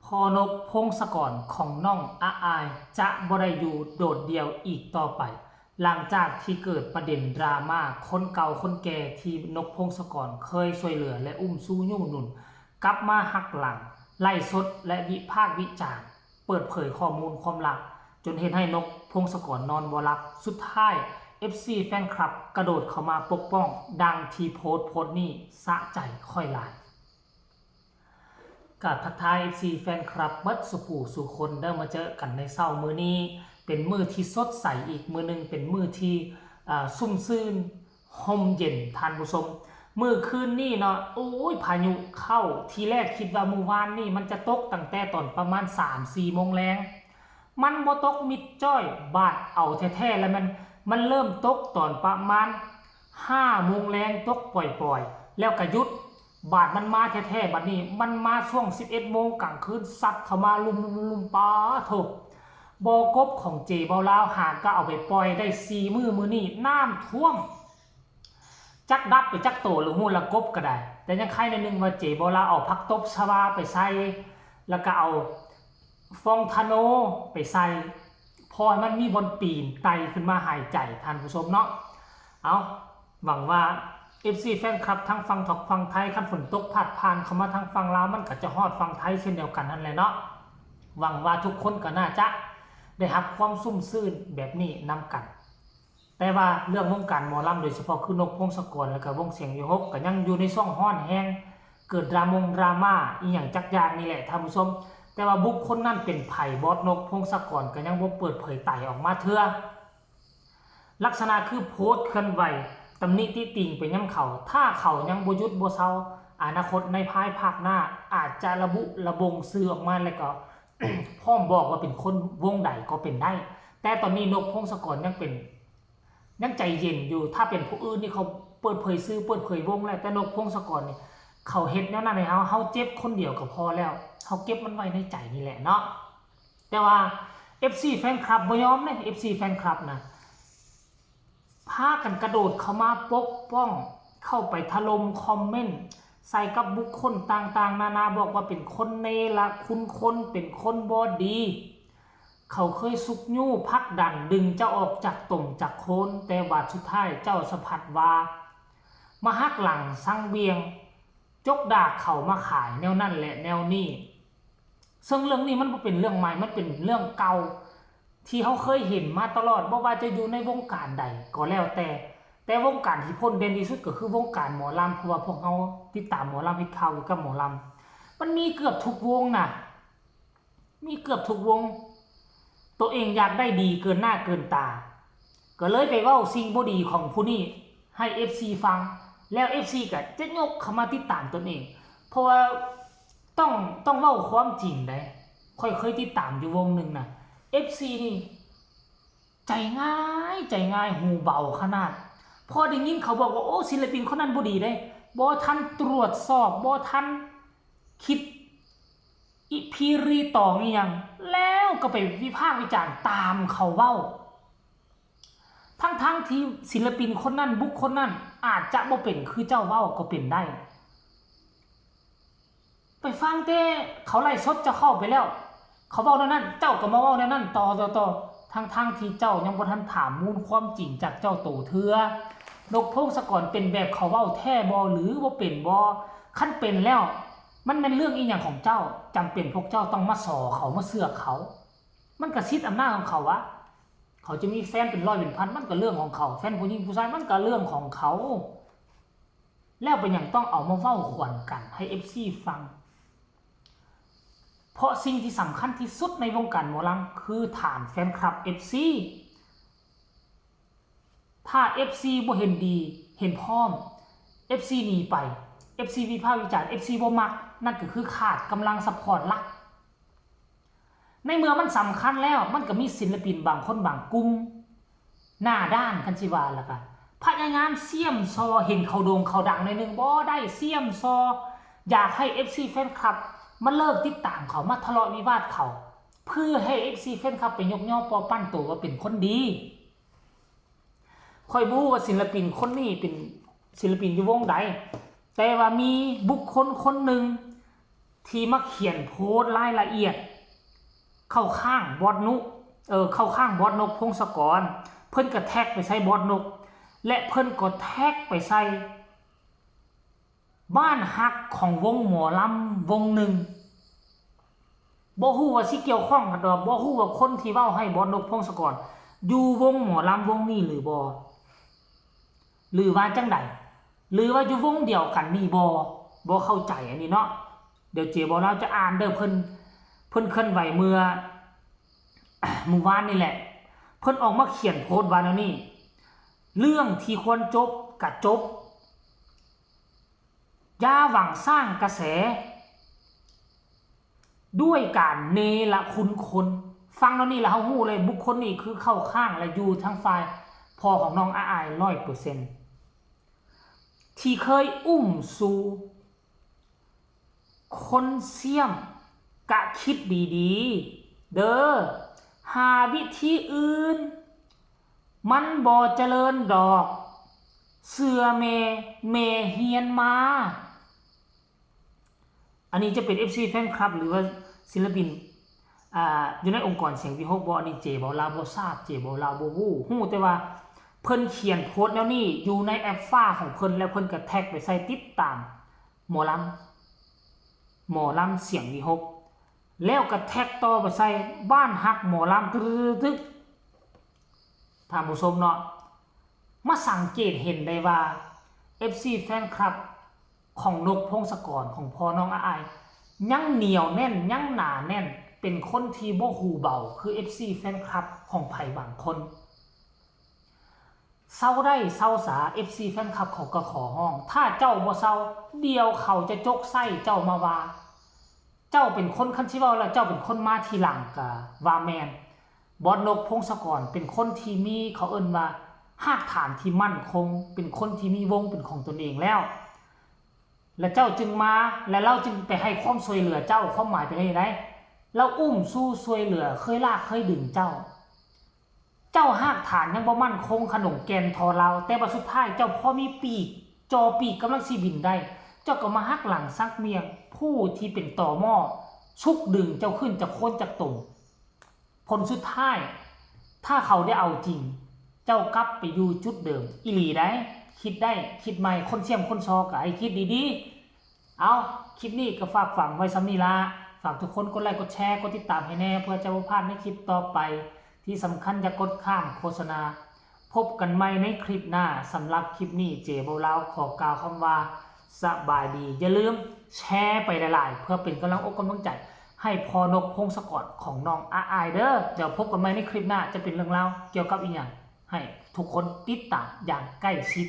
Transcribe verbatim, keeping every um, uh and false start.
พ่อนกพงศกรของน้องอาอายจะบ่ได้อยู่โดดเดี่ยวอีกต่อไป หลังจากที่เกิดประเด็นดราม่าคนเก่าคนแก่ที่นกพงศกรเคยช่วยเหลือและอุ้มชูยูหนุน กลับมาหักหลัง ไลฟ์สดและวิพากษ์วิจารณ์ เปิดเผยข้อมูลความลับ จนเฮ็ดให้นกพงศกรนอนบ่หลับ สุดท้าย เอฟซี แฟนคลับกระโดดเข้ามาปกป้อง ดังที่โพสต์โพสต์นี้ สะใจข้อยหลาย กราบทักทาย เอฟซี แฟนคลับเบิดสู่ผู้สู่คนเด้อ มาเจอกันในเช้ามื้อนี้ เป็นมื้อที่สดใสอีกมื้อหนึ่ง เป็นมื้อที่ อ่า ชุ่มชื่น ร่มเย็น ท่านผู้ชม มื้อคืนนี้เนาะ โอ้ย พายุเข้า ทีแรกคิดว่ามื้อวานนี้มันจะตกตั้งแต่ตอนประมาณ สามสี่โมงแลง มันบ่ตกมิดจ้อย บาดเอาแท้ๆ แล้วมัน มันเริ่มตกตอนประมาณ ห้าโมงแลง ตกปล่อยๆ แล้วก็หยุด บาดมันมาแท้ๆ บัดนี้ มันมาช่วง สิบเอ็ดโมงกลางคืน ซัดเข้ามาลุมๆๆ ป๊าโถ บ่อกบของเจเบาลาว หากก็เอาไปปล่อยได้สี่มื้อ มื้อนี้น้ำท่วม จักดับไปจักโตหรือฮู้ละ กบก็ได้ แต่ยังไคหน่อยหนึ่งว่าเจเบาลาวเอาผักตบชวาไปใส่ แล้วก็เอาฟองทาโนไปใส่ พอให้มันมีบ่อนปีนไต่ขึ้นมาหายใจ ท่านผู้ชมเนาะ เอา หวังว่า เอฟซี แฟนคลับทั้งฝั่งถอกฝั่งไทย คันฝนตกพัดผ่านเข้ามาทางฝั่งลาว มันก็จะฮอดฝั่งไทยเช่นเดียวกันนั่นแหละเนาะ หวังว่าทุกคนก็น่าจะได้รับความชุ่มชื่นแบบนี้นำกัน แต่ว่าเรื่องวงการหมอลำ โดยเฉพาะคือนกพงศกร แล้วก็วงเสียงวิหค ก็ยังอยู่ในช่วงร้อนแฮง เกิดดรามงดราม่าอีหยังจักอย่างนี่แหละ ท่านผู้ชม แต่ว่าบุคคลนั้นเป็นไผ บอสนกพงศกรก็ยังบ่เปิดเผยไต่ออกมาเทื่อ ลักษณะคือโพสต์เคลื่อนไหว ตำหนิติติงไปย้ำเขา ถ้าเขายังบ่หยุดบ่เซา อนาคตในภายภาคหน้า อาจจะระบุระบงชื่อออกมา แล้วก็ พร้อมบอกว่าเป็นคนวงใดก็เป็นได้ แต่ตอนนี้นกพงศกรยังเป็น ยังใจเย็นอยู่ ถ้าเป็นผู้อื่นนี่เขาเปิดเผยชื่อ เปิดเผยวงแล้ว แต่นกพงศกรนี่ เขาเฮ็ดแนวนั้นให้เฮา เฮาเจ็บคนเดียวก็พอแล้ว เฮาเก็บมันไว้ในใจนี่แหละเนาะ แต่ว่า เอฟซี แฟนคลับบ่ยอมเด้ เอฟซี แฟนคลับนะ พากันกระโดดเข้ามาปกป้อง เข้าไปถล่มคอมเมนต์ ใส่กับบุคคลต่างๆ นานา บอกว่าเป็นคนเนรคุณคน เป็นคนบ่ดี เขาเคยซุกยู้ผลักดันดึงเจ้าออกจากตมจากโคน แต่บาดสุดท้ายเจ้าสะพัดว่า มาหักหลังสังเวียง จกดากเขามาขายแนวนั่นและแนวนี้ ซึ่งเรื่องนี้มันบ่เป็นเรื่องใหม่ มันเป็นเรื่องเก่า ที่เฮาเคยเห็นมาตลอด บ่ว่าจะอยู่ในวงการใดก็แล้วแต่ แต่วงการที่พ้นเด่นที่สุดก็คือวงการหมอลำ เพราะว่าพวกเฮาติดตามหมอลำ เฮ็ดข่าวเกี่ยวกับหมอลำ มันมีเกือบทุกวงน่ะ มีเกือบทุกวง ตัวเองอยากได้ดีเกินหน้าเกินตา ก็เลยไปเว้าสิ่งบ่ดีของผู้นี้ให้ เอฟซี ฟัง แล้ว เอฟซี ก็จะยกเข้ามาติดตามตนเอง เพราะว่าต้อง ต้องเว้าความจริงเด้ ข้อยเคยติดตามอยู่วงหนึ่งน่ะ เอฟซี นี่ ใจง่าย ใจง่าย หูเบาขนาด พอได้ยินเขาบอกว่า โอ้ ศิลปินคนนั้นบ่ดีเด้ บ่ทันตรวจสอบ บ่ทันคิดอิพิรีตองอีหยัง แล้วก็ไปวิพากษ์วิจารณ์ตามเขาเว้า ทั้งๆที่ศิลปินคนนั้น บุคคลนั้น อาจจะบ่เป็นคือเจ้าเว้าก็เป็นได้ ไปฟังแต่เขาไลฟ์สดเจ้าเข้าไปแล้ว เขาเว้าแนวนั้น เจ้าก็มาเว้าแนวนั้นต่อ ต่อ ต่อ ทั้งๆที่เจ้ายังบ่ทันถามมูลความจริงจากเจ้าโตเทื่อ นกพงศกรเป็นแบบเขาเว้าแท้บ่หรือบ่เป็นบ่ คันเป็นแล้ว มันแม่นเรื่องอีหยังของเจ้า จำเป็นพวกเจ้าต้องมาสอเขา มาเสือกเขา มันก็สิทธิ์อำนาจของเขาวะ เขาจะมีแฟนเป็นร้อยเป็นพัน มันก็เรื่องของเขา แฟนผู้หญิงผู้ชาย มันก็เรื่องของเขา แล้วเป็นหยังต้องเอามาเว้าขวัญกันให้ เอฟซี ฟัง เพราะสิ่งที่สำคัญที่สุดในวงการหมอลำคือฐานแฟนคลับ เอฟซี ถ้า เอฟซี บ่เห็นดี เห็นพ้อง เอฟซี หนีไป เอฟซี วิพากษ์วิจารณ์ เอฟซี บ่มัก นั่นก็คือขาดกำลังซัพพอร์ตหลัก ในเมื่อมันสำคัญแล้ว มันก็มีศิลปินบางคนบางกลุ่ม หน้าด้าน คันสิว่าแล้วก็ พยายามเสี้ยมซอ เห็นเขาโด่งเขาดังหน่อยหนึ่ง บ่ได้ เสี้ยมซอ อยากให้ เอฟซี แฟนคลับ มาเลิกติดตามเขา มาทะเลาะวิวาทเขา เพื่อให้ เอฟซี แฟนคลับไปยกย่อปอปั้นตัวว่าเป็นคนดี ข้อยบ่ฮู้ว่าศิลปินคนนี้เป็นศิลปินอยู่วงใด แต่ว่ามีบุคคลคนหนึ่ง ที่มาเขียนโพสต์รายละเอียด เข้าข้างบอสนุ เออ เข้าข้างบอสนกพงศกร เพิ่นก็แท็กไปใส่บอสนก และเพิ่นก็แท็กไปใส่บ้านฮักของวงหมอลำวงหนึ่ง บ่ฮู้ว่าสิเกี่ยวข้องกันดอก บ่ฮู้ว่าคนที่เว้าให้บอสนกพงศกร อยู่วงหมอลำวงนี้หรือบ่ หรือว่าจั่งใด หรือว่าอยู่วงเดียวกันนี่บ่ บ่เข้าใจอันนี้เนาะ เดี๋ยวเจบ่าวลาวจะอ่านเด้อ เพิ่น เพิ่นเคลื่อนไหวเมื่อ มื้อวานนี่แหละ เพิ่นออกมาเขียนโพสต์ว่าแนวนี้ เรื่องที่ควรจบก็จบ อย่าหวังสร้างกระแส ด้วยการเนรคุณคน ฟังแล้วนี่แล้วเฮาฮู้เลย บุคคลนี้คือเข้าข้างและอยู่ทางฝ่ายพ่อของน้องอาอายร้อยเปอร์เซ็นต์ ที่เคยอุ้มสู่ คนเสี่ยมกะคิดดีๆ เด้อ หาวิธีอื่น มันบ่เจริญดอก เชื่อแม่ แม่เฮียนมา อันนี้จะเป็น เอฟซี แฟนคลับ หรือว่าศิลปิน อ่า อยู่ในองค์กรเสียงวิหกบ่ อันนี้เจบ่าวลาวบ่ทราบ เจบ่าวลาวบ่ฮู้ ฮู้แต่ว่าเพิ่นเขียนโพสต์แนวนี้อยู่ในแอปฟ้าของเพิ่น แล้วเพิ่นก็แท็กไปใส่ติดตามหมอลำ หมอลำเสียงวิหก แล้วก็แท็กต่อไปใส่บ้านฮักหมอลำ ตึกๆๆๆ ท่านผู้ชมเนาะ มาสังเกตเห็นได้ว่า เอฟซี แฟนคลับ ของนกพงศกร ของพ่อน้องอาอาย ยังเหนียวแน่น ยังหนาแน่น เป็นคนที่บ่หูเบา คือ เอฟซี แฟนคลับ ของไผบางคน เซาได้เซาสา เอฟซี แฟนคลับเขาก็ขอร้อง ถ้าเจ้าบ่เซา เดี๋ยวเขาจะจกไส้เจ้ามาว่า เจ้าเป็นคน คันสิเว้าแล้ว เจ้าเป็นคนมาทีหลังก็ว่าแม่น บอสนกพงศกรเป็นคนที่มี เขาเอิ้นว่ารากฐานที่มั่นคง เป็นคนที่มีวงเป็นของตนเองแล้ว และเจ้าจึงมา และลาวจึงไปให้ความช่วยเหลือเจ้า ความหมายเป็นจั่งใด ลาวอุ้มสู่ช่วยเหลือ เคยลากเคยดึงเจ้า เจ้ารากฐานยังบ่มั่นคงขนงแก่นเท่าลาว แต่ว่าสุดท้ายเจ้าพอมีปีก จ่อปีกกำลังสิบินได้ เจ้าก็มาหักหลังสักเมียง ผู้ที่เป็นตอม่อ ชุกดึงเจ้าขึ้นจากโคลนจากตม ผลสุดท้าย ถ้าเขาได้เอาจริง เจ้ากลับไปอยู่จุดเดิม อีหลีได้ คิดได้ คิดใหม่ คนเสี่ยมคนซอก็ให้คิดดีๆ เอา คลิปนี้ก็ฝากฝังไว้ส่ำนี้ละ ฝากทุกคนกดไลค์ กดแชร์ กดติดตามให้แน่ เพื่อจะบ่พลาดในคลิปต่อไป ที่สำคัญอย่ากดข้ามโฆษณา พบกันใหม่ในคลิปหน้า สำหรับคลิปนี้เจบ่าวลาวขอกล่าวคำว่าสบายดี อย่าลืมแชร์ไปหลายๆ เพื่อเป็นกำลังอกกำลังใจ ให้พ่อนกพงศกรของน้องอาอายเด้อ เดี๋ยวพบกันใหม่ในคลิปหน้า จะเป็นเรื่องราวเกี่ยวกับอีหยัง ให้ทุกคนติดตามอย่างใกล้ชิด